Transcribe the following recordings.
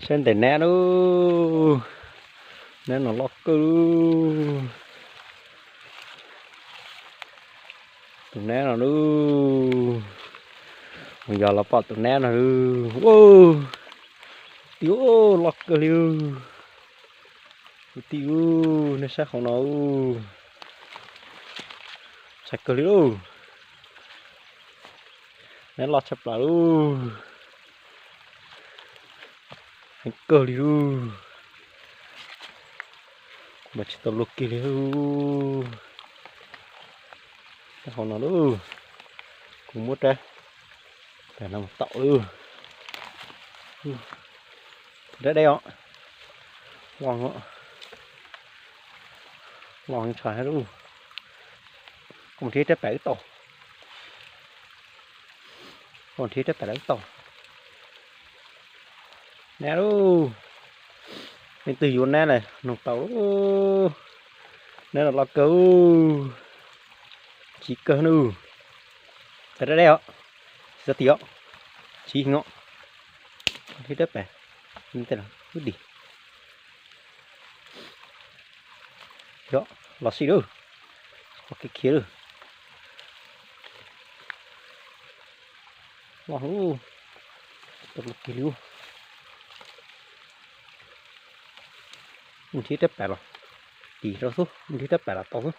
Saib ntawm nab lub, nab no loj kawg lub. Tus nab no lub, mus yos los pom tus nab no lub. Ua, tis ua loj kawg li. Ua tis ua, nej saib hauv no, ntshai kawg li lub. Nab loj tshaj plaws lub. Heev kawg li lub. Mas tsis tau luag kiag li lub. Hauv no lub, kuv muab rab pam no mus taum lub. Rab deb os. Loj, loj ntshai lub. Koj mus nrhiav rab pam wb tau. Koj mus nrhiav rab pam wb tau. Nab lub, leej twg yuav nab na nug tau lub. Nab no loj kawg, chiv kawg nawb. Txawm rab deb os, tsis txhob tim os, chiv heev os. Nrhiav rab pam, wb dim. Yog, los sij lub, qhov kev khiav lub. Loj lub, tsis tau luag kiag li lub. Mus nrhiav rab pam los, tim rau xwb, mus nrhiav rab pam los tau xwb.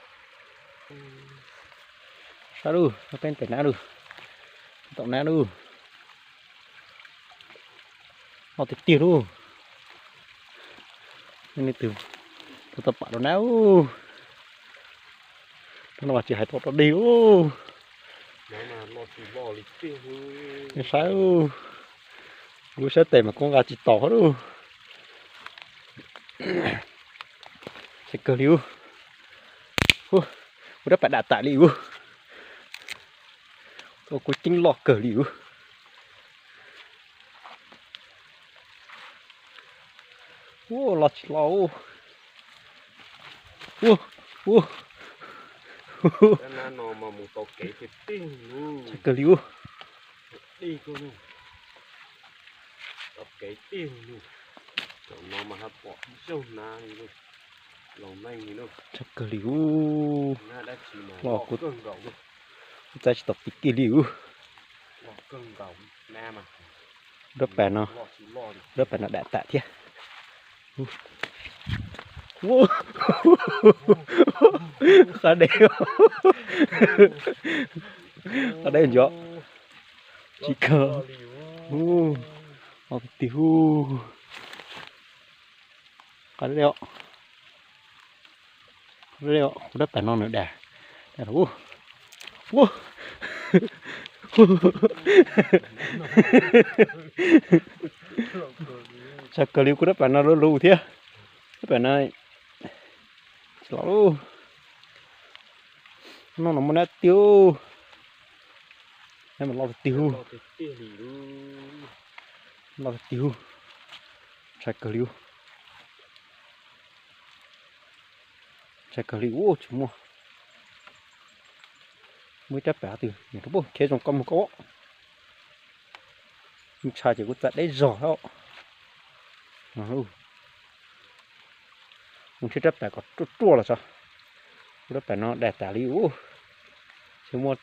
Saib lub, peb ntes nab lub, tau nab lub. Loj tiag tiag lub. Nej twg tau pam rau nab lub. Rau no mas tsis hais tau rau dig lub. Nej saib, kuv saib tes mas kuv nqa tsis taus lub. Ntshai kawg li ub. Ua rab pam dam tam li ub. Ua kuv ceeb loj kawg li ub. Ua los tsis los. Ua, ua. Ntshai kawg li ub. Ntshai kawg li ub. Los kuv txav tsis tau tim kiag li ub. Rab pam no, rab pam no dam tam thiab. Qab deb, qab deb ntsuav. Tsis kawg. Os, tiag tiag ub. Qab deb os. Qab deb os, kuv rab pam no nws dam. Ntshai kawg li kuv rab pam no lub lus thiab. Rab pam no tsis los lub. Noj no muaj nab tiag. Nab mas loj tiag tiag ub. Loj tiag tiag ub. Ntshai kawg li ub. Ntshai kawg li ub, tsis muaj. Muaj ib rab pam twg nyiam rau pub khiav zoo koj mus koj. Ntshai ces kuv txav deb zog thiab. Mus nrhiav rab pam kom ruaj ruaj los tso. Kuv rab pam no dam tas li ub. Tsis muaj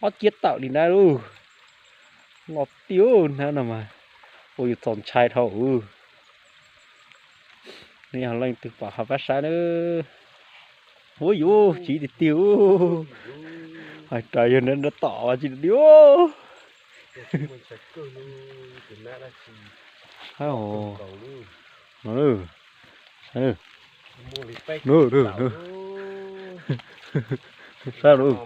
ob ciab tawm li nab lub. Loj tiag ub, nab no mas ua yus txaus ntshai dhau ub. Neb yog leej twg pom ho pab saib nawb. Ub, yus tsis tiag tiag ub. Hais raws yog nrab tom tsis tiag tiag ub. Saib lub,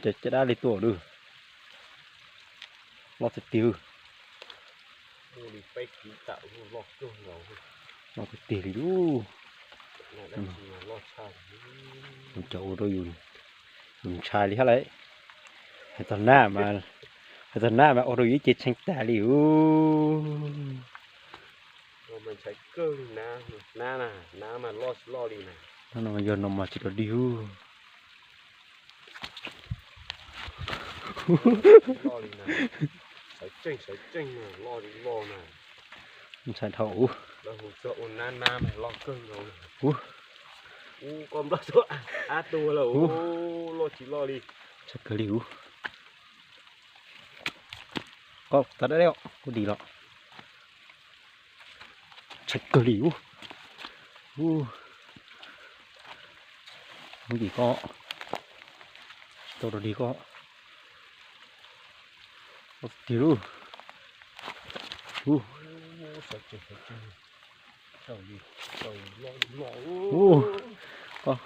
ces caj dab li tuaj lub. Loj tiag tiag. Loj tiag tiag li lub. Cov ua rau yus ntshai li thiab lauj. Hais txog nab mas, hais txog nab mas ua rau yus ib ce tshee tas li ub. No yog no mas tsis los dig ub. Loj li na. Sawv tsees, sawv tsees na, loj li loj na. Ntshai dhau ub. Ub. Ntshai kawg li ub. Koj tas dab deb kuv dim los. Ntshai kawg li ub. Ub. Hnub tim koj tsis tau rau dig koj. Tiag lauj. Ub. Ub. Koj,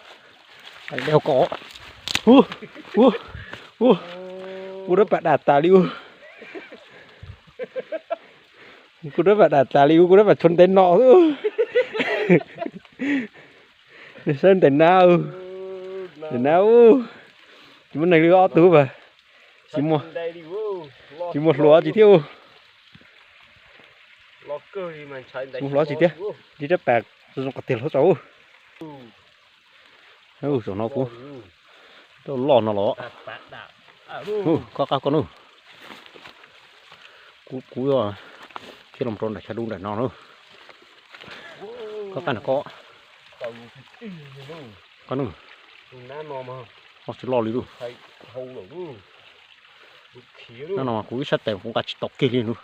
dej hauv koj. Ub. Ub. Ub. Kuv rab pas dam tas li ub. Kuv rab pas dam tas li ub, kuv rab pas tshuav ntev no xwb. Nws saib ntev na, ntev na ub. Tsis muaj neeg li ob tug mas. Tsis muaj, tsis muaj hluas tsis thiab ub. Tsis muaj hluas tsis thiab. Li rab pas zoo qhov tiag hluas tsaus ub. Saum no kuv rau loj no los. Koj qab koj nub. Kuv, kuv thiaj los rau nram chav dub nram no nub. Koj qab nram koj. Koj nub. Loj tsis loj li lub. Nab no kuv ib sab tes kuv nqa tsis tau kiag li nub.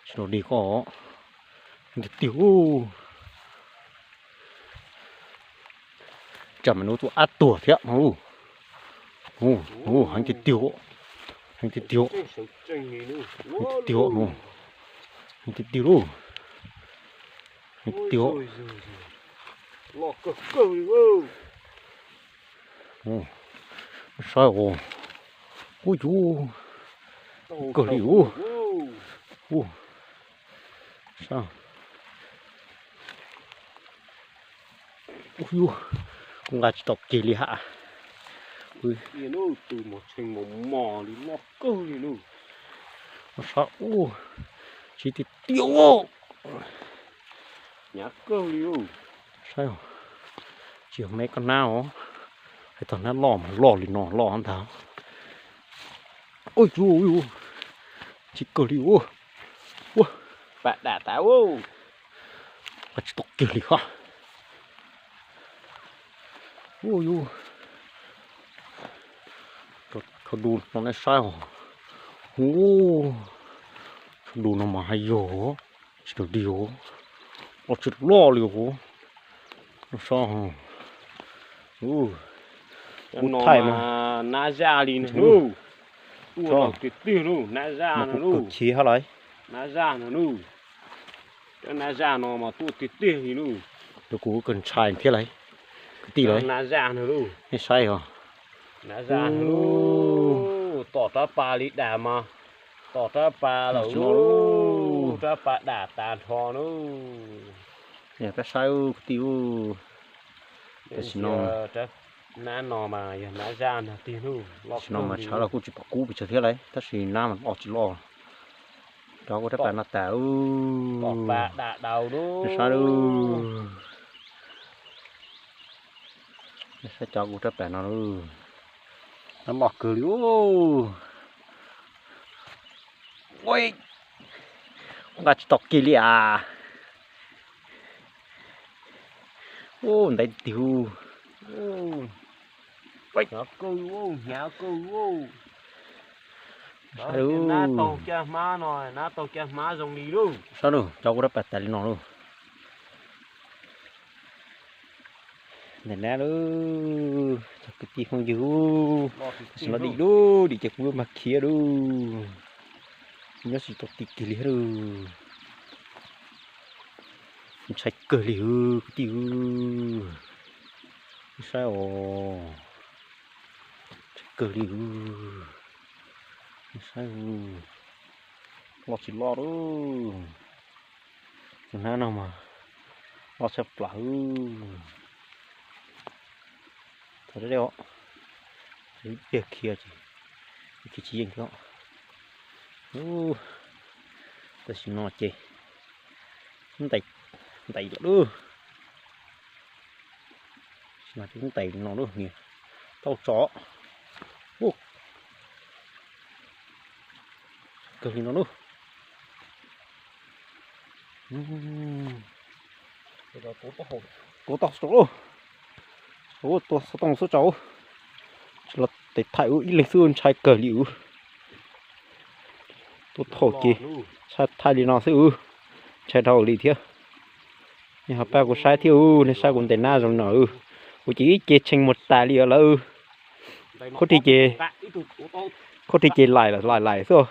Tsis los dig koj. Heev tiag tiag. Tsam mas nub tuaj ab tuag thiab no. Heev tiag tiag. Heev tiag tiag. Heev tiag tiag. Heev tiag tiag lauj. Heev tiag tiag. Saib os. Ub, yus kawg li ub. Ub, saib. Ub, yus, kuv nqa tsis tau kiag li hab. Tus mos tshee mos mos li loj kawg li nub. Saib ub, tsis tiag tiag. Hnyav kawg li. Saib, tsis yog me koj nab os, hais txog nab loj mas loj li no loj ntag. Ub, yus, tsis kawg li ub. Ua, pas dam tas ub. Tsis tau kiag li hab. Ub, yus, tshav du no nej saib os. Ub, tshav du no mas haj yog tsis tau dig os, los tsis loj li os. Saib, ub, thaij mas nab zaj li no. Ub, tiag tiag lauj, nab zaj no lauj. Nab zaj no lauj. Cov nab zaj no mas tuaj tiag tiag li lauj. Rau kuv kawg ntshai thiab lauj, kwv tij lauj. Nab zaj no lauj. Nej saib os. Nab zaj no lauj. Tom rab pas li dam mas, tom rab pas lawm lauj, rab pas dam tas nrho lauj. Peb saib kwv tij lauj. Tam sim no, nab no mas yog nab zaj no tiag lauj. Tam sim no mas tshav los kuj tsis pom kub pes tsawg thiab lauj, tab sis nab mas loj tsis loj. Cov kuv rab pas no tas ub. Tom pas dam daus lauj. Saib lauj. Saib cov kuv rab pas no lauj. Nab loj kawg li ub. Ua, kuv nqa tsis tau kiag li as. Ub, ntev tiag. Hnyav kawg, hnyav kawg. Nab taug caj hmab no, nab taug caj hmab zoo li lauj. Saib lauj, cov kuv rab pas tas li no lauj. Ntawm nab lauj, cov kwv tij phooj ywg, tam sim no dim lauj, dim ces kuv yuav mag khiav lauj. Nyob tsis tau ti kiag li lauj. Ntshai kawg li kwv tij. Saib os. Ntshai kawg li. Saib, loj tsis loj lauj. Tus nab no mas loj tshaj plaws. Thaum deb deb os, ib pliag khiav ces khiav tsis yeej thiab. Tam sim no ces ntais lawm lauj. Tam sim no ces ntais no lauj, niam tau tso. Ub, kawg li no lauj. Tuav tau xov tooj lauj. Ua tua xov tooj xub tsaus. Tsis los tes thaij ub ib leeg xwb ntshai kawg li ub. Tuav thaum ces thaij li no xwb ub, ntshai dhau li thiab. Nej ho pab kuv saib thiab ub, nej saib kuv ntes nab zoo no ub. Kuv ces ib ce tshee mus tas li os lawm. Khaub rig ces, khaub rig ces laim laim laim xwb.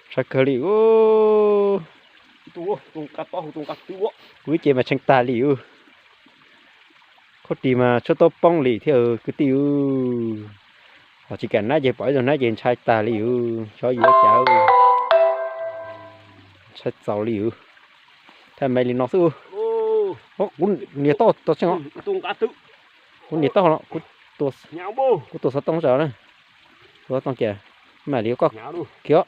Ntshai kawg li ub. Kuv ib ce mas tshee tag li ub. Khaub rig mas tshuab taub poob li thiab kwv tij ub. Ho tsis kam nab ces pom ib zaug nab ces ntshai tag li ub, xyov yuav cas. Ntshai txaus li ub. Thaij me li no xwb. Kuv nias tau tau tseeb os. Kuv nias tau, kuv tua xov tooj tso na. Tua xov tooj kiag, mam li koj khiav.